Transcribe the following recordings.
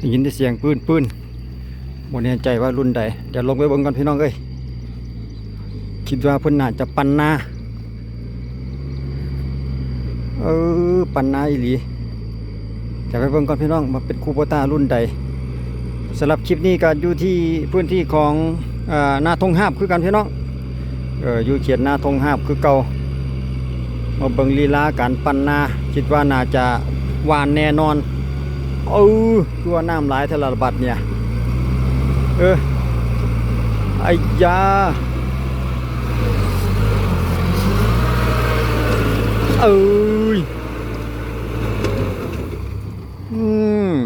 ໄດ້ຍິນແຕ່ສຽງປືນໆ ບໍ່ແນ່ໃຈວ່າລຸ້ນໃດ. ດຽວລົງໄປເບິ່ງກ່ອນພີ່ນ້ອງເອີຍ. ຄິດວ່າເພິ່ນໜ້າຈະປັ່ນນາ. ເອີ ປັ່ນນາອີ່ຫຼີ. ດຽວໄປເບິ່ງກ່ອນພີ່ນ້ອງ ວ່າເປັນຄູໂບຕ້າລຸ້ນໃດ. ສຳລັບຄລິບນີ້ກໍຢູ່ທີ່ພື້ນທີ່ຂອງ ເອີ ນາທົ່ງຮາບຄືກັນພີ່ນ້ອງ. ເອີ ຢູ່ເຂດນາທົ່ງຮາບຄືເກົ່າ. ມາເບິ່ງລີລາການປັ່ນນາ ຄິດວ່າໜ້າຈະຫວ່ານແນ່ນອນ. ເອີ ຄືວ່ານ້ຳຫຼາຍແທ້ລະບາດເນີ້ຍ. ເອີ ໄອ້ຢາ ເອີຍ ອືມ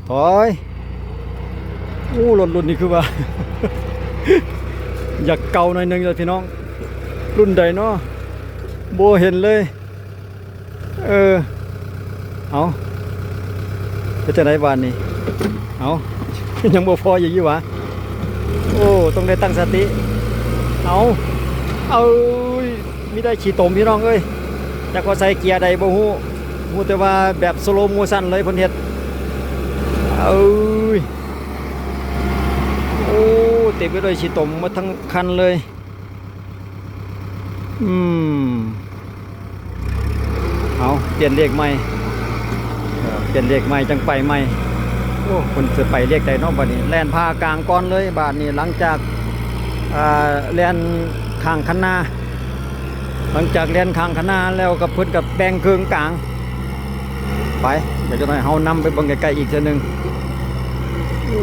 ຖອຍ. ໂອ້ ລົດລຸ້ນນີ້ຄືວ່າ ຢາກເກົ່າໜ້ອຍໜຶ່ງເລີຍພີ່ນ້ອງ. ລຸ້ນໃດເນາະ ບໍ່ເຫັນເລີຍ. ເອີ ເອົາ ເຮັດຈັ່ງໃດບາດນີ້? ເອົາ ຍັງບໍ່ພໍອີກຢູ່ຫວາ? ໂອ້ ຕ້ອງໄດ້ຕັ້ງສະຕິ. ເອົາ ເອີຍ ມີແຕ່ຂີ້ຕົມພີ່ນ້ອງເອີຍ. ຈັກວ່າໃສ່ເກຍໃດບໍ່ຮູ້ ຮູ້ແຕ່ວ່າແບບສະໂລໂມຊັນເລີຍເພິ່ນເຮັດ. ເອີຍ ໂອ້ ເຕັມໄປດ້ວຍຂີ້ຕົມໝົດທັງຄັນເລີຍ. ອືມ ເອົາ ປ່ຽນເລກໃໝ່ ເອີ ປ່ຽນເລກໃໝ່ຈັ່ງໄປໃໝ່. ໂອ້ ເພິ່ນຈະໄປເລກໃດເນາະບາດນີ້? ແລ່ນຜ່າກາງກ່ອນເລີຍບາດນີ້. ຫຼັງຈາກ ອ່າ ແລ່ນຂ້າງຄັນນາ ຫຼັງຈາກແລ່ນຂ້າງຄັນນາແລ້ວກໍເພິ່ນກໍແບ່ງເຄິ່ງກາງ. ໄປ ດຽວຈັກໜ້ອຍເຮົານຳໄປເບິ່ງໃກ້ໆອີກເທື່ອໜຶ່ງ. ໂອ້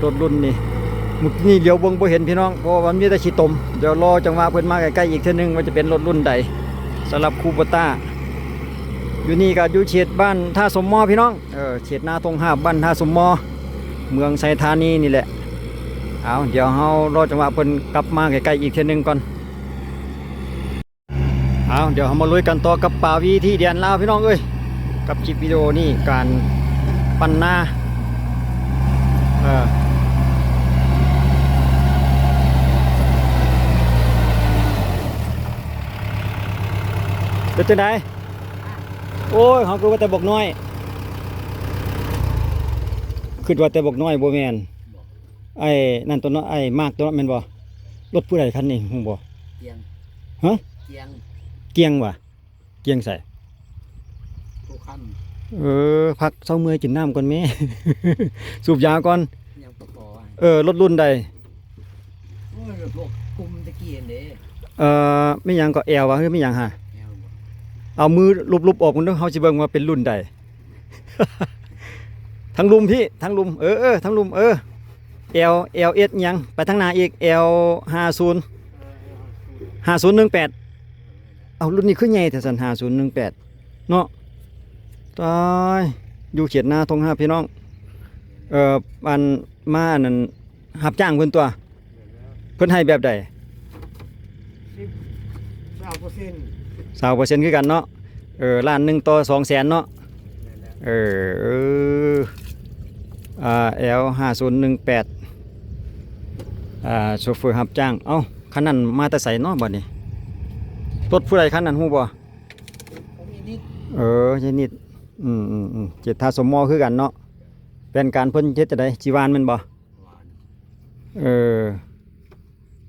ລົດລຸ້ນນີ້ ມື້ກີ້ນີ້ຫຼຽວເບິ່ງບໍ່ເຫັນພີ່ນ້ອງ ເພາະວ່າມັນມີແຕ່ຂີ້ຕົມ. ດຽວລໍຈັງຫວະເພິ່ນມາໃກ້ໆອີກເທື່ອໜຶ່ງ ວ່າຈະເປັນລົດລຸ້ນໃດ. ສຳລັບຄູໂບຕ້າ ຢູ່ນີ້ກໍຢູ່ເຂດບ້ານທ່າສົມມໍພີ່ນ້ອງ. ເອີ ເຂດນາທົ່ງຮາບ ບ້ານທ່າສົມມໍ ເມືອງໄຊທານີນີ້ແຫຼະ. ເອົາ ດຽວເຮົາລໍຈັງຫວະເພິ່ນກັບມາໃກ້ໆອີກເທື່ອໜຶ່ງກ່ອນ. ເອົາ ດຽວເຮົາມາລຸຍກັນຕໍ່ກັບປ່າວີທີແດນລາວພີ່ນ້ອງເອີຍ. ກັບຄລິບວິດີໂອນີ້ ການປັ່ນນາ ເອີ ເປັນຈັ່ງໃດ? ໂອ້ຍ ເຮົາຄືວ່າແຕ່ບັກນ້ອຍ ຄິດວ່າແຕ່ບັກນ້ອຍ ບໍ່ແມ່ນ ໄອ້ນັ້ນຕົວເນາະ ໄອ້ມາກຕົວເນາະ ແມ່ນບໍ່? ລົດຜູ້ໃດຄັນນີ້ ຮູ້ບໍ່? ກຽງ ຮະ? ກຽງ ກຽງຫວາ? ກຽງໃສ? ຜູ້ຄັນ ເອີ ພັກເຊົາເມື່ອຍກິນນ້ຳກ່ອນແມ້ ສູບຢາກ່ອນ. ຍັງບໍ່ພໍ ເອີ ລົດລຸ້ນໃດ? ໂອ້ຍ ພວກກຸ່ມຕະກີ້ຫັ້ນເດ້. ເອີ ແມ່ນຫຍັງເກາະ ແອວຫວາ ຫຼືແມ່ນຫຍັງຫາ? ແອວ ເອົາມືລຸບໆອອກເບິ່ງເດີ ເຮົາຊິເບິ່ງວ່າເປັນລຸ້ນໃດ. ທາງລຸ່ມພີ້ ທາງລຸ່ມ ເອີ ເອີ ທາງລຸ່ມ ເອີ ແອວ ແອວເອັດຫຍັງ ໄປທາງໜ້າອີກ ແອວຫ້າສູນ ຫ້າສູນໜຶ່ງແປດ. ເອົາ ລຸ້ນນີ້ຄືໃຫຍ່ແທ້ຊັ້ນ ຫ້າສູນໜຶ່ງແປດເນາະ. ຕາຍ ຢູ່ເຂດນາທົ່ງຮາບພີ່ນ້ອງ. ເອີ ອັນ ມາອັນນັ້ນ ຮັບຈ້າງເພິ່ນຕົວະ ເພິ່ນໃຫ້ແບບໃດ? ສິບ ຊາວເປີເຊັນ ຊາວເປີເຊັນຄືກັນເນາະ. ເອີ ລ້ານໜຶ່ງຕໍ່ສອງແສນເນາະ. ແມ່ນແລ້ວ ເອີ ເອີ ອ່າ ແອວຫ້າສູນໜຶ່ງແປດ ອ່າ ໂຊເຟີຮັບຈ້າງ. ເອົ້າ ຄັນນັ້ນມາແຕ່ໃສເນາະບາດນີ້? ລົດຜູ້ໃດຄັນນັ້ນ ຮູ້ບໍ່? ຂອງອີນິດ ເອີ ອີນິດ. ອືມໆໆ ເຈດທ່າສົມມໍຄືກັນເນາະ. ແຜນການເພິ່ນເຮັດຈັ່ງໃດ? ຊິຫວ່ານແມ່ນບໍ່? ເອີ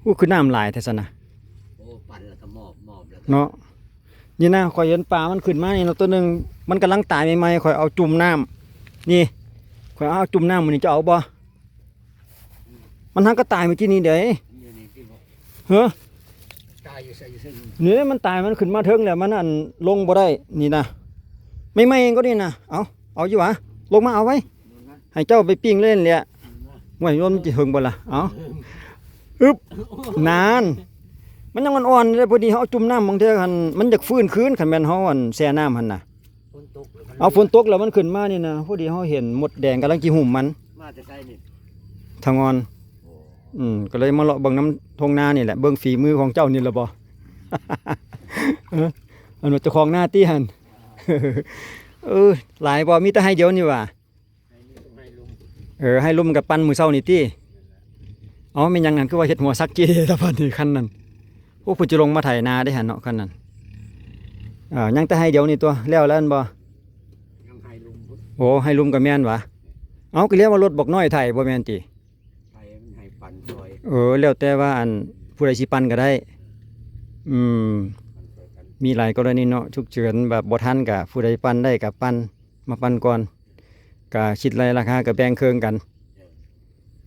ໂອ້ ຄືນ້ຳຫຼາຍແທ້ຊັ້ນນະ. ໂອ້ ປັ່ນແລ້ວກໍມອບ ມອບແລ້ວກໍ ເນາະ. ນີ້ນະ ຂ້ອຍເຫັນປາມັນຂຶ້ນມານີ້ເນາະ ຕົວໜຶ່ງ ມັນກຳລັງຕາຍໃໝ່ໆ ຂ້ອຍເອົາຈຸ່ມນ້ຳ ນີ້ ຂ້ອຍເອົາຈຸ່ມນ້ຳມື້ນີ້ ເຈົ້າເອົາບໍ່? ມັນຫາກໍຕາຍມື້ກີ້ນີ້ເດ້. ຢູ່ນີ້ຕິບໍ່? ເຮີ ຕາຍຢູ່ໃສ? ຢູ່ເທິງນີ້ ມັນຕາຍ ມັນຂຶ້ນມາເທິງແລ້ວ ມັນ ອັນ ລົງບໍ່ໄດ້ນີ້ນະ ໃໝ່ໆເອງກໍນີ້ນະ. ເອົາ ເອົາຢູ່ຫວາ? ລົງມາເອົາໄວ້ ໃຫ້ເຈົ້າໄປປີ້ງເລີຍຫັ້ນແຫຼະ. ໂອ້ຍ ມັນຊິເຖິງບໍ່ລະ? ເອົາ ອຶບ ນານ ມັນຍັງອ່ອນໆເດ້. ພໍດີເຮົາເອົາຈຸ່ມນ້ຳ ບາງເທື່ອຫັ້ນມັນຢາກຟື້ນຄືນ ຄັນແມ່ນເຮົາ ອັນ ແຊ່ນ້ຳຫັ້ນນະ. ຝົນຕົກແລ້ວມັນ ເອົາ ຝົນຕົກແລ້ວມັນຂຶ້ນມານີ້ນະ. ພໍດີເຮົາເຫັນມົດແດງກຳລັງຊິຫຸ້ມມັນ. ມາແຕ່ໃສນີ້? ທາງອ່ອນ. ໂອ້ ອືມ ກໍເລີຍມາເລາະເບິ່ງນຳທົ່ງນານີ້ແຫຼະ ເບິ່ງຝີມືຂອງເຈົ້ານີ້ລະບໍ? ເອີ ອັນວ່າເຈົ້າຂອງນາຕິຫັ້ນ. ເອີ ຫຼາຍບໍ່? ມີແຕ່ໄຮ່ດຽວນີ້ຫວາ? ເອີ ໄຮ່ລຸ່ມ ໄຮ່ລຸ່ມ ເອີ ໄຮ່ລຸ່ມກໍປັ່ນມື້ເຊົ້ານີ້ຕິ? ເອົ້າ ແມ່ນຫຍັງຫັ້ນ ຄືວ່າເຮັດຫົວສັກເກແທ້ບາດນີ້ຄັນນັ້ນ? ໂອ້ ເພິ່ນຈະລົງມາໄຖນາເດ້ຫັ້ນເນາະ ຄັນນັ້ນ. ເອີ ຍັງແຕ່ໄຮ່ດຽວນີ້ຕົວະ ແລ້ວແລ້ວແມ່ນບໍ່? ຍັງໄຮ່ລຸ່ມພຸ້ນ. ໂອ້ ໄຮ່ລຸ່ມກໍແມ່ນຫວາ? ເອົ້າ ກໍລຽກວ່າລົດບັກນ້ອຍໄຖບໍ່ແມ່ນຕິ? ໃຜມັນໃຫ້ປັ່ນຊ່ອຍ? ເອີ ແລ້ວແຕ່ວ່າ ອັນ ຜູ້ໃດຊິປັ່ນກໍໄດ້. ອືມ ມີຫຼາຍກໍລະນີເນາະ ສຸກເສີນແບບບໍ່ທັນ ກະຜູ້ໃດປັ່ນໄດ້ກະປັ່ນ ມາປັ່ນກ່ອນ ກະຄິດໄລ່ລາຄາ ກະແບ່ງເຄິ່ງກັນ.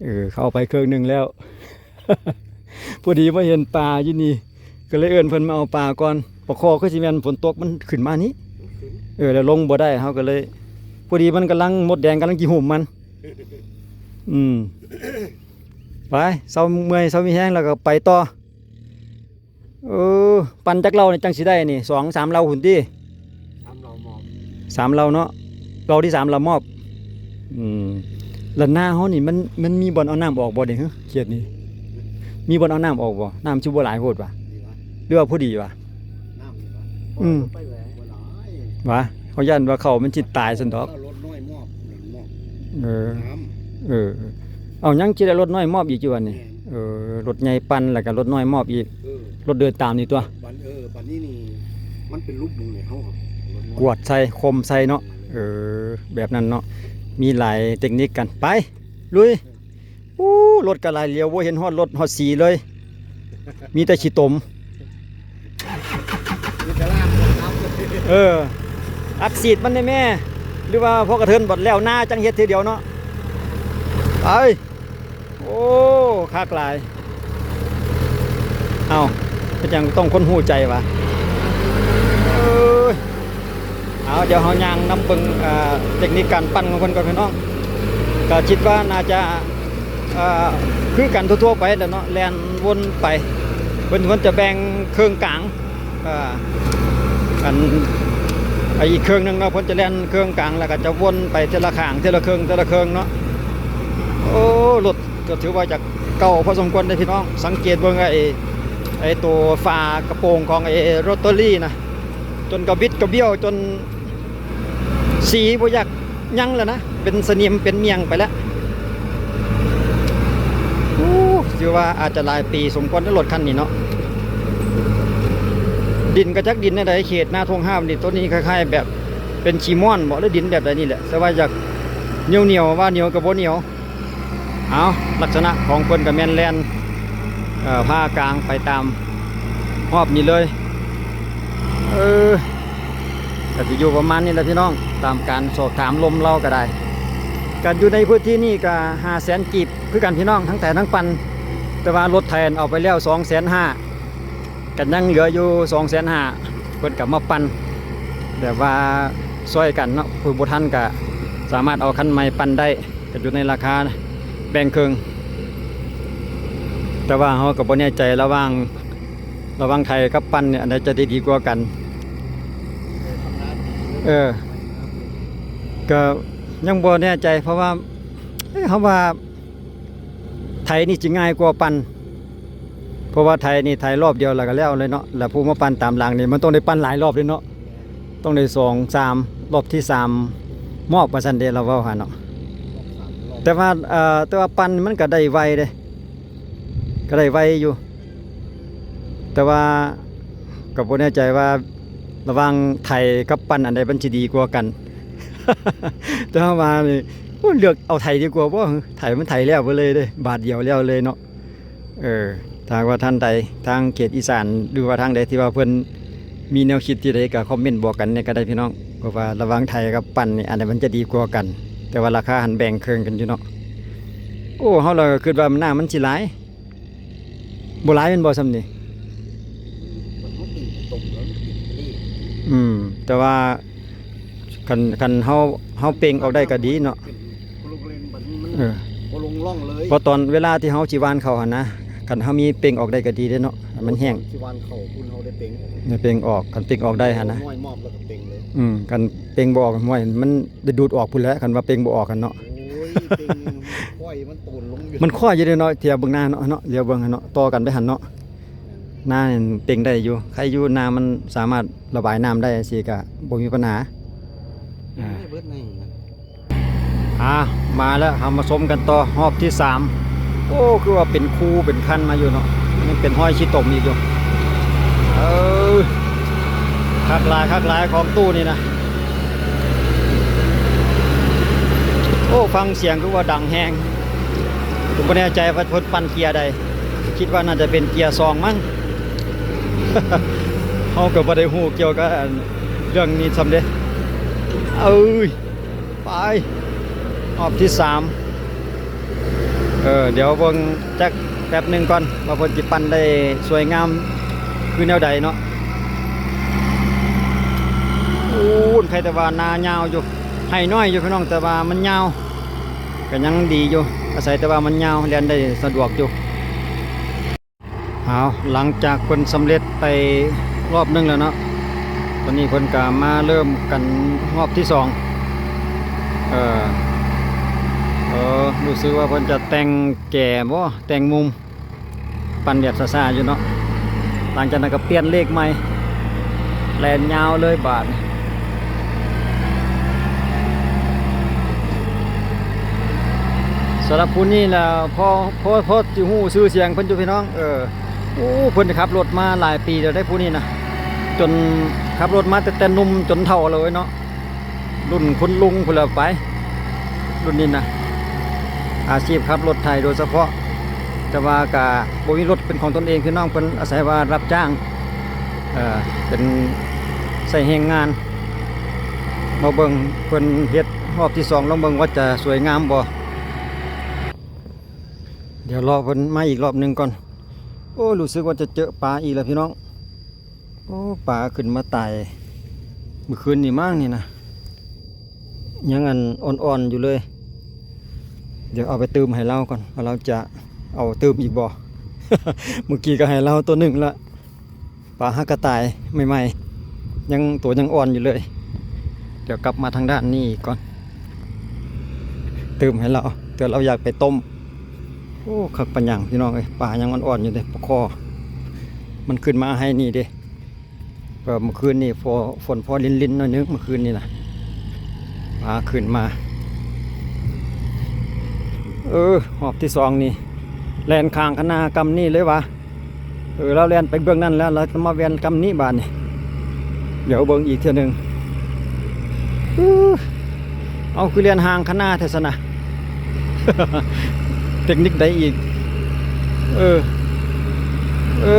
ເອີ ເຂົາເອົາໄປເຄິ່ງໜຶ່ງແລ້ວ ພໍດີມາເຫັນປາຢູ່ນີ້ ກໍເລີຍເອີ້ນເພິ່ນມາເອົາປາກ່ອນ. ປາຄໍຄືຊິແມ່ນຝົນຕົກມັນຂຶ້ນມານີ້ ເອີ ແລ້ວລົງບໍ່ໄດ້ ເຮົາກໍເລີຍ ພໍດີມັນກຳລັງ ມົດແດງກຳລັງຊິຫຸ້ມມັນ. ອືມ ໄປ ເຊົາເມື່ອຍ ເຊົາມີແຮງ ແລ້ວກໍໄປຕໍ່. ເອີ ປັ່ນຈັກເຫຼົ່ານີ້ຈັ່ງຊິໄດ້ນີ້ ສອງສາມເຫຼົ່າພຸ້ນຕິ? ສາມເຫຼົ່າມອບ ສາມເຫຼົ່າເນາະ ເຫຼົ່າທີສາມເຫຼົ່າມອບ. ອືມ ແລ້ວນາເຮົານີ້ມັນ ມັນມີບ່ອນເອົານ້ຳອອກບໍ່ເດ ເຂດນີ້? ມີບ່ອນເອົານ້ຳອອກບໍ່? ນ້ຳຊິບໍ່ຫຼາຍໂພດຫວາ ຫຼືວ່າພໍດີຫວາ? ນ້ຳນີ້ຫວາ? ອືມ ບໍ່ຫຼາຍ ຫວາ? ເຮົາຢ້ານວ່າເຂົ້າມັນຊິຕາຍຊັ້ນດອກ. ເອົາລົດນ້ອຍມອບ ເອີ ເອີ ເອົາ ຍັງຊິໄດ້ລົດນ້ອຍມອບອີກຢູ່ຫວານີ້? ແມ່ນ ເອີ ລົດໃຫຍ່ປັ່ນ ແລ້ວກໍລົດນ້ອຍມອບອີກ. ເອີ ລົດເດີນຕາມນີ້ຕົວະ. ບັດ ເອີ ບັດນີ້ນີ້ ມັນເປັນຫຼຸບບຸງໃນເຮົາ ລົດນ້ອຍ ກວດໃສ່ ຄົມໃສ່ເນາະ. ເອີ ແບບນັ້ນເນາະ ມີຫຼາຍເຕັກນິກກັນ. ໄປ ລຸຍ. ໂອ້ ລົດກໍຫຼາຍ ຫຼຽວບໍ່ເຫັນຮອດລົດຮອດສີເລີຍ ມີແຕ່ຂີ້ຕົມ. ເອີ ອັດສີດມັນແດ່ແມ່ ຫຼືວ່າພໍກະເທີນບັດແລ້ວນາຈັ່ງເຮັດເທື່ອດຽວເນາະ. ໄປ ໂອ້ ຄັກຫຼາຍ. ເອົ້າ ເປັນຫຍັງຕ້ອງຄົນຮູ້ໃຈຫວາ? ເອີຍ ເອົາ ດຽວເຮົາຍ່າງນຳເບິ່ງ ເອີ ເຕັກນິກການປັ່ນຂອງເພິ່ນກ່ອນ ພີ່ນ້ອງ. ກໍຄິດວ່າໜ້າຈະ ເອີ ຄືກັນທົ່ວໆໄປແຫຼະເນາະ ແລ່ນວົນໄປ. ເພິ່ນ ເພິ່ນຈະແບ່ງເຄິ່ງກາງ ເອີ ອັນ ອີກເຄິ່ງໜຶ່ງເນາະ ເພິ່ນຈະແລ່ນເຄິ່ງກາງ ແລ້ວກໍຈະວົນໄປເທື່ອລະຂ້າງ ເທື່ອລະເຄິ່ງ ເທື່ອລະເຄິ່ງເນາະ. ໂອ້ ລົດກໍຖືວ່າຈະເກົ່າພໍສົມຄວນເດ້ ພີ່ນ້ອງ. ສັງເກດເບິ່ງໄອ້ ໄອ້ໂຕຝາກະໂປງຂອງໄອ້ໂຣເຕີຣີນະ ຈົນກະບິດກະບ້ຽວ ຈົນສີບໍ່ຢາກຍັງແລ້ວນະ ເປັນສະໜິມເປັນໝ້ຽງໄປແລ້ວ. ໂອ້ ຖືວ່າອາດຈະຫຼາຍປີສົມຄວນເດ້ ລົດຄັນນີ້ເນາະ. ດິນກໍຈັກດິນແນວໃດ ເຂດນາທົ່ງຫ້າມນີ້ ໂຕນີ້ຄ້າຍໆແບບເປັນຂີ້ມ່ອນບໍ ຫຼືດິນແບບໃດນີ້ແຫຼະ ແຕ່ວ່າຢາກໜຽວໆ ວ່າໜຽວກໍບໍ່ໜຽວ. ເອົາ ລັກສະນະຂອງເພິ່ນກໍແມ່ນແລ່ນ ເອີ ຜ່າກາງໄປຕາມຮອບນີ້ເລີຍ. ເອີ ກໍຊິຢູ່ປະມານນີ້ແຫຼະພີ່ນ້ອງ ຕາມການສອບຖາມລົມເລົ່າກໍໄດ້. ກໍຢູ່ໃນພື້ນທີ່ນີ້ກໍຫ້າແສນກີບຄືກັນພີ່ນ້ອງ ທັງໄຖທັງປັ່ນ ແຕ່ວ່າລົດໄຖເອົາໄປແລ້ວສອງແສນຫ້າ ກໍຍັງເຫຼືອຢູ່ສອງແສນຫ້າ ເພິ່ນກໍມາປັ່ນ ແບບວ່າຊ່ອຍກັນເນາະ ຜູ້ບໍ່ທັນກໍສາມາດເອົາຄັນໃໝ່ປັ່ນໄດ້. ກໍຢູ່ໃນລາຄາແບ່ງເຄິ່ງ ແຕ່ວ່າເຮົາກໍບໍ່ແນ່ໃຈລະຫວ່າງ ລະຫວ່າງໄຖກັບປັ່ນນີ້ ອັນໃດຈະໄດ້ດີກວ່າກັນ. ເອີ ກໍຍັງບໍ່ແນ່ໃຈ ເພາະວ່າ ເອີ ເຮົາວ່າໄຖນີ້ຊິງ່າຍກວ່າປັ່ນ ເພາະວ່າໄຖນີ້ໄຖລອບດຽວແລ້ວກໍແລ້ວເລີຍເນາະ ແລ້ວຜູ້ມາປັ່ນຕາມຫຼັງນີ້ ມັນຕ້ອງໄດ້ປັ່ນຫຼາຍລອບເດ້ເນາະ. ຕ້ອງໄດ້ສອງ ສາມ ລອບທີສາມມອບວ່າຊັ້ນເດ້ ລາວເວົ້າຫັ້ນເນາະ. ແຕ່ວ່າ ເອີ ແຕ່ວ່າປັ່ນມັນກໍໄດ້ໄວເດ້ ກໍໄດ້ໄວຢູ່ ແຕ່ວ່າກໍບໍ່ແນ່ໃຈວ່າລະຫວ່າງໄຖກັບປັ່ນອັນໃດມັນຊິດີກວ່າກັນ. ແຕ່ເຮົາວ່ານີ້ ໂອ້ ເລືອກເອົາໄຖດີກວ່າບໍ່? ໄຖມັນໄຖແລ້ວໄປເລີຍເດ້ ບາດດຽວແລ້ວເລີຍເນາະ. ເອີ ຖ້າຫາກວ່າທ່ານໃດ ທາງເຂດອີສານ ຫຼືວ່າທາງໃດທີ່ວ່າເພິ່ນມີແນວຄິດທີ່ໃດກໍຄອມເມັນບອກກັນແດ່ກໍໄດ້ພີ່ນ້ອງ ເພາະວ່າລະຫວ່າງໄຖກັບປັ່ນນີ້ ອັນໃດມັນຈະດີກວ່າກັນ? ແຕ່ວ່າລາຄາຫັ້ນແບ່ງເຄິ່ງກັນຢູ່ເນາະ. ໂອ້ ເຮົາລະຄິດວ່ານ້ຳມັນຊິຫຼາຍ ບໍ່ຫຼາຍແມ່ນບໍ່ຊ່ຳນີ້? ມັນເຮົາຕີຕົມແລ້ວມັນເປັນທະເລ. ອືມ ແຕ່ວ່າ ຄັນ ຄັນເຮົາ ເຮົາເປັ່ງອອກໄດ້ກໍດີເນາະ. ເປັນໂຄໂລເກຣນບັດນີ້ມັນ ເອີ ບໍ່ລົງຮ່ອງເລີຍ. ເພາະຕອນເວລາທີ່ເຮົາຊິຫວ່ານເຂົ້າຫັ້ນນະ ຄັນເຮົາມີເປັ່ງອອກໄດ້ກໍດີເດ້ເນາະ ໃຫ້ມັນແຫ້ງ. ຊິຫວ່ານເຂົ້າພຸ້ນເຮົາໄດ້ເປັ່ງອອກ ໄດ້ເປັ່ງອອກ ຄັນເປັ່ງອອກໄດ້ຫັ້ນນະ ນ້ອຍມອບແລ້ວກໍເປັ່ງເລີຍ. ອືມ ຄັນເປັ່ງບໍ່ອອກ ຫ້ວຍ ມັນໄດ້ດູດອອກພຸ້ນແຫຼະ ຄັນວ່າເປັ່ງບໍ່ອອກຫັ້ນເນາະ. ໂອ້ຍ ເປັ່ງຂ້ອຍມັນໂຕນລົງຢູ່ ມັນຂ້ອຍຢູ່ເດ້ເນາະ ເທຍເບິ່ງໜ້າເນາະ ເນາະ ຫຼຽວເບິ່ງຫັ້ນເນາະ ຕໍ່ກັນໄປຫັ້ນເນາະ. ນາເປັງໄດ້ຢູ່ ໃຄຢູ່ ນາມັນສາມາດລະບາຍນ້ຳໄດ້ຈັ່ງຊີ້ກະບໍ່ມີບັນຫາ. ເປັນໄດ້ເບິດໃນ ອ່າ ມາແລ້ວ ເຮົາມາຊົມກັນຕໍ່ຮອບທີສາມ. ໂອ້ ຄືວ່າເປັນຄູເປັນຄັນມາຢູ່ເນາະ ຍັງເປັນຮອຍຂີ້ຕົມອີກຢູ່. ເອີ ຄັກຫຼາຍ ຄັກຫຼາຍ ຂອງຕູ້ນີ້ນະ. ຟັງສຽງຄືວ່າດັງແຮງ, ກໍບໍ່ແນ່ໃຈວ່າເພິ່ນປັ່ນເກຍໃດ, ຄິດວ່າໜ້າຈະເປັນເກຍສອງມັ້ງ. ເຮົາກໍບໍ່ໄດ້ຮູ້ກ່ຽວກັບ ອັນ ເລື່ອງນີ້ສ່ຳເດ. ເອີຍ ໄປ ຮອບທີສາມ. ເອີ ດຽວເບິ່ງຈັກແປັບໜຶ່ງກ່ອນ ວ່າເພິ່ນຊິປັ່ນໄດ້ສວຍງາມຄືແນວໃດເນາະ. ໂອ້ ໃຄແຕ່ວ່ານາຍາວຢູ່, ໄຮ່ນ້ອຍຢູ່ພີ່ນ້ອງ, ແຕ່ວ່າມັນຍາວ ກໍຍັງດີຢູ່, ອາໄສແຕ່ວ່າມັນຍາວ ແລ່ນໄດ້ສະດວກຢູ່. ເອົາ ຫຼັງຈາກເພິ່ນສຳເລັດໄປຮອບໜຶ່ງແລ້ວເນາະ, ຕອນນີ້ເພິ່ນກໍມາເລີ່ມກັນຮອບທີສອງ. ເອີ ເອີ ຮູ້ສຶກວ່າເພິ່ນຈະແຕ່ງແກບໍ່ ແຕ່ງມຸມ ປັ່ນແບບຊ້າໆຢູ່ເນາະ. ຫຼັງຈາກນັ້ນກໍປ່ຽນເລກໃໝ່ ແລ່ນຍາວເລີຍບາດນີ້. ສຳລັບຜູ້ນີ້ລະ ພໍ ພໍ ພໍຊິຮູ້ຊື່ສຽງເພິ່ນຢູ່ພີ່ນ້ອງ. ເອີ ໂອ້ ເພິ່ນຂັບລົດມາຫຼາຍປີແລ້ວເດ້ຜູ້ນີ້ນະ, ຈົນຂັບລົດມາແຕ່ ແຕ່ໜຸ່ມຈົນເຖົ້າເລີຍເນາະ. ລຸ້ນຄຸນລຸງພຸ້ນລະໄປ ລຸ້ນນີ້ນະ, ອາຊີບຂັບລົດໄຖໂດຍສະເພາະ, ແຕ່ວ່າກະບໍ່ມີລົດເປັນຂອງຕົນເອງ, ພີ່ນ້ອງເພິ່ນອາໄສວ່າຮັບຈ້າງ ເອີ ເປັນໃຊ້ແຮງງານ. ມາເບິ່ງເພິ່ນເຮັດຮອບທີສອງ ລອງເບິ່ງວ່າຈະສວຍງາມບໍ່. ດຽວລໍເພິ່ນມາອີກຮອບໜຶ່ງກ່ອນ. ໂອ້ ຮູ້ສຶກວ່າຈະເຈີປາອີກແລ້ວພີ່ນ້ອງ. ໂອ້ ປາຂຶ້ນມາຕາຍມື້ຄືນນີ້ມັ້ງນີ້ນະ, ຍັງອັນອ່ອນໆຢູ່ເລີຍ. ດຽວເອົາໄປຕື່ມໃຫ້ລາວກ່ອນ ວ່າລາວຈະເອົາຕື່ມອີກບໍ່. ມື້ກີ້ກໍໃຫ້ລາວໂຕໜຶ່ງລະ, ປາຫາກະຕ່າຍໃໝ່ໆ ຍັງ ໂຕຍັງອ່ອນຢູ່ເລີຍ. ດຽວກັບມາທາງດ້ານນີ້ອີກກ່ອນ ຕື່ມໃຫ້ລາວ ເທື່ອລາວຢາກໄປຕົ້ມ. ໂອ້ ຄັກປານຫຍັງພີ່ນ້ອງເອີຍ, ປາຍັງອ່ອນໆຢູ່ເດ້, ປາຄໍ່ ມັນຂຶ້ນມາໃຫ້ນີ້ເດ້. ເມື່ອຄືນນີ້ ຝົນພໍລິນໆໜ້ອຍໜຶ່ງ ເມື່ອຄືນນີ້ນະ, ປາຂຶ້ນມາ. ເອີ ຮອບທີສອງນີ້ ແລ່ນຂ້າງຄະນາກຳນີ້ເລີຍຫວາ. ເອີ ລາວແລ່ນໄປເບື້ອງນັ້ນແລ້ວ ລາວມາແວ່ນກຳນີ້ບາດນີ້. ດຽວເບິ່ງອີກເທື່ອໜຶ່ງ. ເອີ ເອົາ ຄືແລ່ນຫ່າງຄະນາແທ້ຊັ້ນນະ. ເຕັກນິກໃດອີກ? ເອີ ເອີ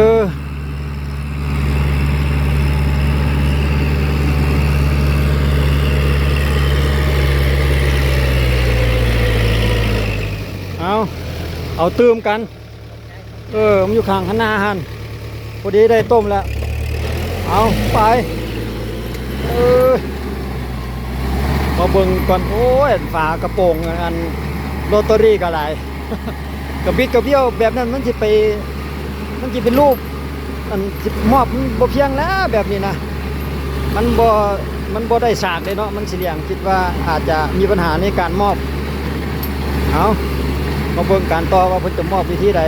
ເອົາ ເອົາຕື່ມກັນ. ເອີ ມັນຢູ່ຂ້າງຄະນາຫັ້ນ ພໍດີໄດ້ຕົ້ມແລ້ວ. ເອົາ ໄປ ເອີ ມາເບິ່ງກ່ອນ. ໂອ້ຍ ຝາກະໂປງ ອັນ ໂຣຕາຣີກໍຫຼາຍ, ກະບິດກະບ້ຽວແບບນັ້ນ ມັນຊິໄປ ມັນຊິເປັນຮູບ ອັນຊິມອບ ມັນບໍ່ພຽງແລ້ວແບບນີ້ນະ. ມັນບໍ່ ມັນບໍ່ໄດ້ສາກເດ້ເນາະ ມັນຊິຫຼຽງ. ຄິດວ່າອາດຈະມີບັນຫາໃນການມອບ. ເອົາ ມາເບິ່ງກັນຕໍ່ວ່າເພິ່ນຈະມອບວິທີໃດ,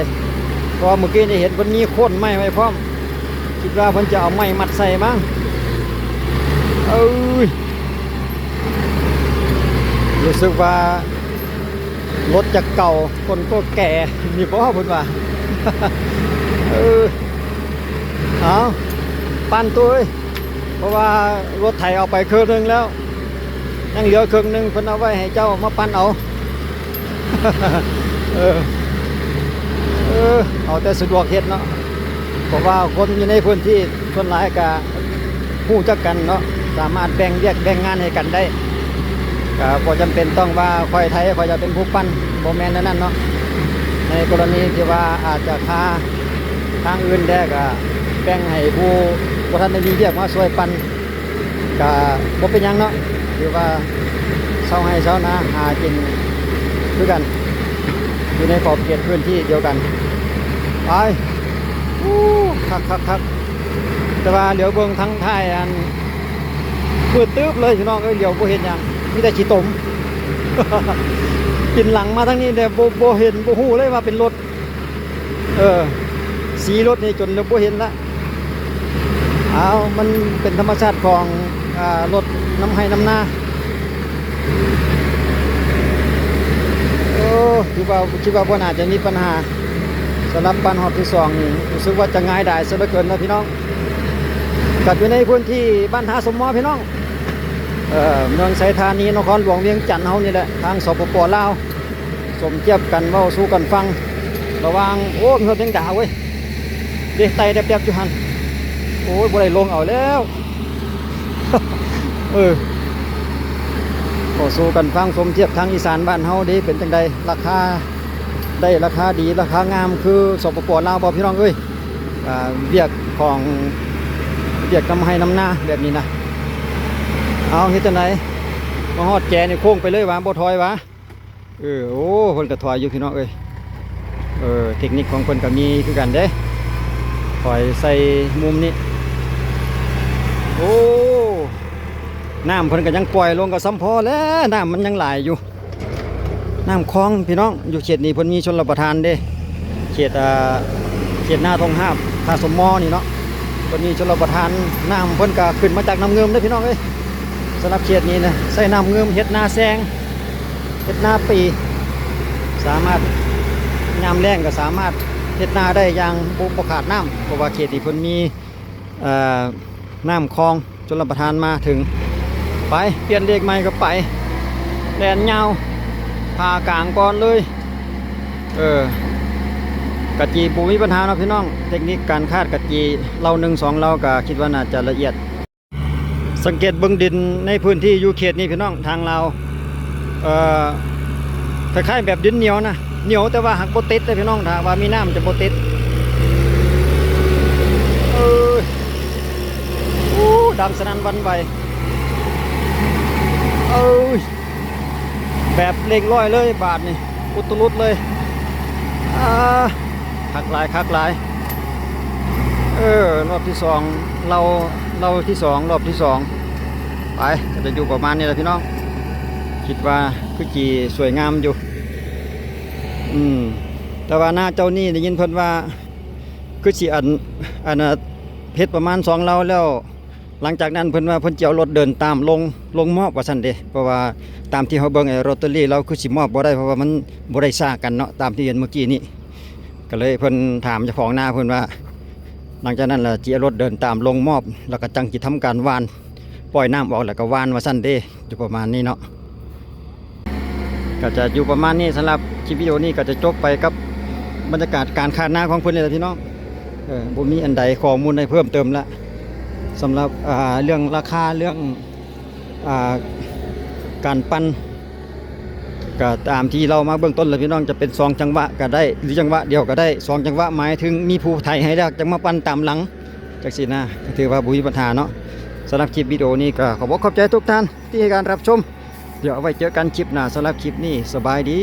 ເພາະວ່າມື້ກີ້ນີ້ເຫັນເພິ່ນມີໂຄ່ນໄມ້ໄວ້ພ້ອມ, ຄິດວ່າເພິ່ນຈະເອົາໄມ້ມັດໃສ່ມັ້ງ. ເອີຍ ຮູ້ສຶກວ່າ ລົດຈະເກົ່າ ຄົນກໍແກ່ນີ້ບໍ ເພິ່ນວ່າ. ເອີ ເອົາ ປັ່ນໂຕເອີຍ, ເພາະວ່າລົດໄຖເອົາໄປເຄິ່ງໜຶ່ງແລ້ວ, ຍັງເຫຼືອເຄິ່ງໜຶ່ງ ເພິ່ນເອົາໄວ້ໃຫ້ເຈົ້າມາປັ່ນເອົາ. ເອີ ເອີ ເອົາແຕ່ສະດວກເຮັດເນາະ, ເພາະວ່າຄົນຢູ່ໃນພື້ນທີ່ສ່ວນຫຼາຍກະ ຮູ້ຈັກກັນເນາະ, ສາມາດແບ່ງວຽກແບ່ງງານໃຫ້ກັນໄດ້. ກໍບໍ່ຈຳເປັນຕ້ອງວ່າຂ້ອຍໄຖ ຂ້ອຍຈະເປັນຜູ້ປັ່ນ, ບໍ່ແມ່ນແນວນັ້ນເນາະ. ໃນກໍລະນີທີ່ວ່າອາດຈະຄາທາງອື່ນແດ່ ກໍແບ່ງໃຫ້ຜູ້ບໍ່ທັນໄດ້ມີວຽກມາຊ່ວຍປັ່ນ ກະບໍ່ເປັນຫຍັງເນາະ, ຖືວ່າຊາວໄຮ່ຊາວນາຫາກິນຄືກັນ ຢູ່ໃນຂອບເຂດພື້ນທີ່ດຽວກັນ. ໄປ ໂອ້ ຄັກໆໆ. ແຕ່ວ່າຫຼຽວເບິ່ງທາງທ້າຍ ອັນ ມືດຕຶບເລີຍພີ່ນ້ອງເອີຍ, ຫຼຽວບໍ່ເຫັນຫຍັງ ມີແຕ່ຂີ້ຕົມ. ປິ່ນຫຼັງມາທາງນີ້ແດ່ ບໍ່ ບໍ່ເຫັນ ບໍ່ຮູ້ເລີຍວ່າເປັນລົດ. ເອີ ສີລົດນີ້ຈົນເລີ່ມບໍ່ເຫັນລະ. ອ້າວ ມັນເປັນທຳມະຊາດຂອງ ອ່າ ລົດນຳໄຮ່ນຳນາ. ໂອ້ ຄືວ່າ ຄິດວ່າບໍ່ໜ້າຈະມີບັນຫາ. ສຳລັບປັ່ນຮອບທີສອງນີ້ ຮູ້ສຶກວ່າຈະງ່າຍດາຍເສຍເຫຼືອເກີນເນາະພີ່ນ້ອງ. ກັບຢູ່ໃນພື້ນທີ່ບ້ານທ່າສົມມໍພີ່ນ້ອງ. ເອີ ເມືອງໄຊທານີ ນະຄອນຫຼວງວຽງຈັນເຮົານີ້ແຫຼະ ທາງ ສປປ ລາວ ສົມທຽບກັນເວົ້າສູ່ກັນຟັງ ລະຫວ່າງ ໂອ້ ມີຮອດແມງດາເວີຍ ເດ້ ໄຕ່ແປັບໆຢູ່ຫັ້ນ ໂອ້ຍ ບໍ່ໄດ້ລົງເອົາແລ້ວ ເອີ ເວົ້າສູ່ກັນຟັງ ສົມທຽບທາງອີສານບ້ານເຮົາເດ້ ເປັນຈັ່ງໃດ ລາຄາ ໄດ້ລາຄາດີ ລາຄາງາມຄື ສປປ ລາວບໍ່ ພີ່ນ້ອງເອີຍ? ອ່າ ວຽກຂອງ ວຽກນຳໄຮ່ນຳນາແບບນີ້ນະ ເອົາ ເຮັດຈັ່ງໃດ ມາຮອດແຈນີ້ໂຄ້ງໄປເລີຍຫວາ ບໍ່ຖອຍຫວາ? ເອີ ໂອ້ ເພິ່ນກໍຖອຍຢູ່ພີ່ນ້ອງເອີຍ ເອີ ເຕັກນິກຂອງເພິ່ນກໍມີຄືກັນເດ້ ຖອຍໃສ່ມຸມນີ້ ໂອ້ ນ້ຳເພິ່ນກໍຍັງປ່ອຍລົງກໍສ່ຳພໍແຫຼະ ນ້ຳມັນຍັງຫຼາຍຢູ່ ນ້ຳຄອງພີ່ນ້ອງ ຢູ່ເຂດນີ້ເພິ່ນມີຊົນລະປະທານເດ້ ເຂດ ອ່າ ເຂດນາທົ່ງຫາບ ທ່າສົມມໍນີ້ເນາະ ເພິ່ນມີຊົນລະປະທານ ນ້ຳເພິ່ນກໍຂຶ້ນມາຈາກນ້ຳງື່ມເດ້ພີ່ນ້ອງເອີຍ ສຳລັບເຂດນີ້ນະ ໃຊ້ນ້ຳງື່ມເຮັດນາແຊງ ເຮັດນາປີ ສາມາດ ຍາມແລ້ງກໍສາມາດເຮັດນາໄດ້ຢ່າງບໍ່ ບໍ່ຂາດນ້ຳ ເພາະວ່າເຂດນີ້ເພິ່ນມີ ເອີ ນ້ຳຄອງ ຊົນລະປະທານມາເຖິງ ໄປ ປ່ຽນເລກໃໝ່ກໍໄປ ແລ່ນຍາວ ຜ່າກາງກ່ອນເລີຍ ເອີ ກະຈີບໍ່ມີບັນຫາເນາະພີ່ນ້ອງ ເຕັກນິກການຄາດກະຈີ ເຫຼົ່າໜຶ່ງສອງເຫຼົ່າ ກະຄິດວ່າໜ້າຈະລະອຽດ ສັງເກດເບິ່ງດິນໃນພື້ນທີ່ຢູ່ເຂດນີ້ພີ່ນ້ອງ ທາງລາວ ເອີ ຄ້າຍໆແບບດິນໜຽວນະ ໜຽວແຕ່ວ່າຫາກບໍ່ຕິດເດ້ພີ່ນ້ອງ ຖ້າວ່າມີນ້ຳຈະບໍ່ຕິດ ເອີຍ ໂອ້ ດັງສະໜັ່ນຫວັ່ນໄຫວ ເອີຍ ແບບເລັ່ງລອຍເລີຍບາດນີ້ ອຸດຕະລຸດເລີຍ ອ່າ ຄັກຫຼາຍ ຄັກຫຼາຍ ເອີ ລອບທີສອງ ເຫຼົ່າ ເຫຼົ່າທີສອງ ລອບທີສອງ ໄປ ກໍຈະຢູ່ປະມານນີ້ແຫຼະພີ່ນ້ອງ ຄິດວ່າຄືຊິສວຍງາມຢູ່ ອືມ ແຕ່ວ່ານາເຈົ້ານີ້ໄດ້ຍິນເພິ່ນວ່າ ຄືຊິອັນ ອັນ ເຮັດປະມານສອງເຫຼົ່າແລ້ວ ຫຼັງຈາກນັ້ນເພິ່ນວ່າເພິ່ນຈະເອົາລົດເດີນຕາມລົງ ລົງມອບວ່າຊັ້ນເດ ເພາະວ່າຕາມທີ່ເຮົາເບິ່ງໄອ້ລອດເຕີຣີລາວຄືຊິມອບບໍ່ໄດ້ ເພາະວ່າມັນບໍ່ໄດ້ຊາກັນເນາະ ຕາມທີ່ເຫັນເມື່ອກີ້ນີ້ ກໍເລີຍເພິ່ນຖາມເຈົ້າຂອງນາເພິ່ນວ່າ ຫຼັງຈາກນັ້ນລະຊິເອົາລົດເດີນຕາມລົງມອບ ແລ້ວກໍຈັ່ງຊິທຳການຫວ່ານ ປ່ອຍນ້ຳອອກແລ້ວກໍຫວ່ານວ່າຊັ້ນເດ ຢູ່ປະມານນີ້ເນາະ. ກໍຈະຢູ່ປະມານນີ້ ສຳລັບຄລິບວິດີໂອນີ້ກໍຈະຈົບໄປກັບບັນຍາກາດການຄາດນາຂອງເພິ່ນນີ້ແຫຼະພີ່ນ້ອງ ເອີ ບໍ່ມີອັນໃດຂໍ້ມູນໃຫ້ເພີ່ມເຕີມລະ ສຳລັບ ອ່າ ເລື່ອງລາຄາ ເລື່ອງ ອ່າ ການປັ່ນ ກໍຕາມທີ່ເລົ່າມາເບື້ອງຕົ້ນແຫຼະພີ່ນ້ອງ ຈະເປັນສອງຈັງຫວະກໍໄດ້ ຫຼື ຈັງຫວະດຽວກໍໄດ້ ສອງຈັງຫວະ ໝາຍເຖິງມີຜູ້ໄຖໃຫ້ແລ້ວ ຈັ່ງມາປັ່ນຕາມຫຼັງ ຈັ່ງຊີ້ນະ ກໍຖືວ່າບໍ່ມີບັນຫາເນາະ. ສຳລັບຄລິບວິດີໂອນີ້ກໍຂອບອົກຂອບໃຈທຸກທ່ານທີ່ໃຫ້ການຮັບຊົມ. ດຽວເອົາໄວ້ເຈີກັນຄລິບໜ້າ. ສຳລັບຄລິບນີ້ ສະບາຍດີ.